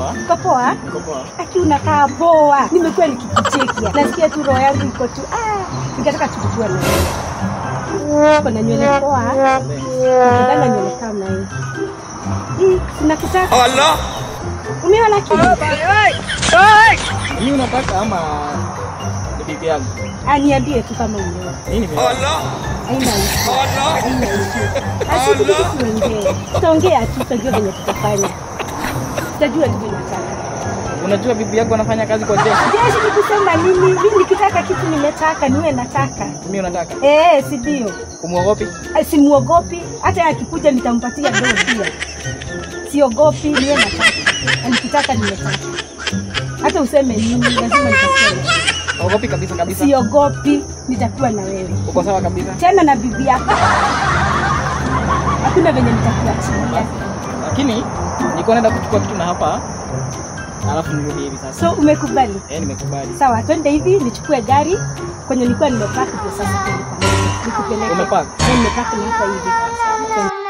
Poa. Uko poa? Niko poa. Aki unakaa poa. Nimekuwa nikikuchekia. Nasikia tu roho yangu iko tu. Nikataka tu kujua na wewe. Uko na nywele poa. Nataka nywele kama hii. Hii sinakutaka. Allah. Umeona kitu? Mimi unataka ama ni bibi yangu? Niambie tu kama umeona. Nini nimeona? Allah. Haina issue. Allah. Haina issue. Asi tuongee. Tutaongea tu, tutajua venye tutafanya. Tutajua tu venye tutafanya. Unajua bibi yako anafanya kazi kwa jeshi. Jeshi ni kusema nini? Mimi nikitaka kitu nimetaka, niwe nataka. Mimi unataka? Si ndio. Umuogopi? Simuogopi. Hata akikuja nitampatia doo pia. Siogopi, niwe nataka. Nikitaka nimetaka. Hata useme nini, lazima nitasema. Ogopi kabisa kabisa. Siogopi, nitakuwa na wewe. Uko sawa kabisa? Tena na bibi yako. Hakuna venye nitakuachilia. Lakini niko naenda kuchukua kitu na hapa. Alafu nirudi hivi sasa. So umekubali? Nimekubali. Sawa, twende hivi nichukue gari kwenye nilikuwa nimepark kwa sasa twende pamoja. Nikupeleke. Umepark? Nimepark na hapa hivi.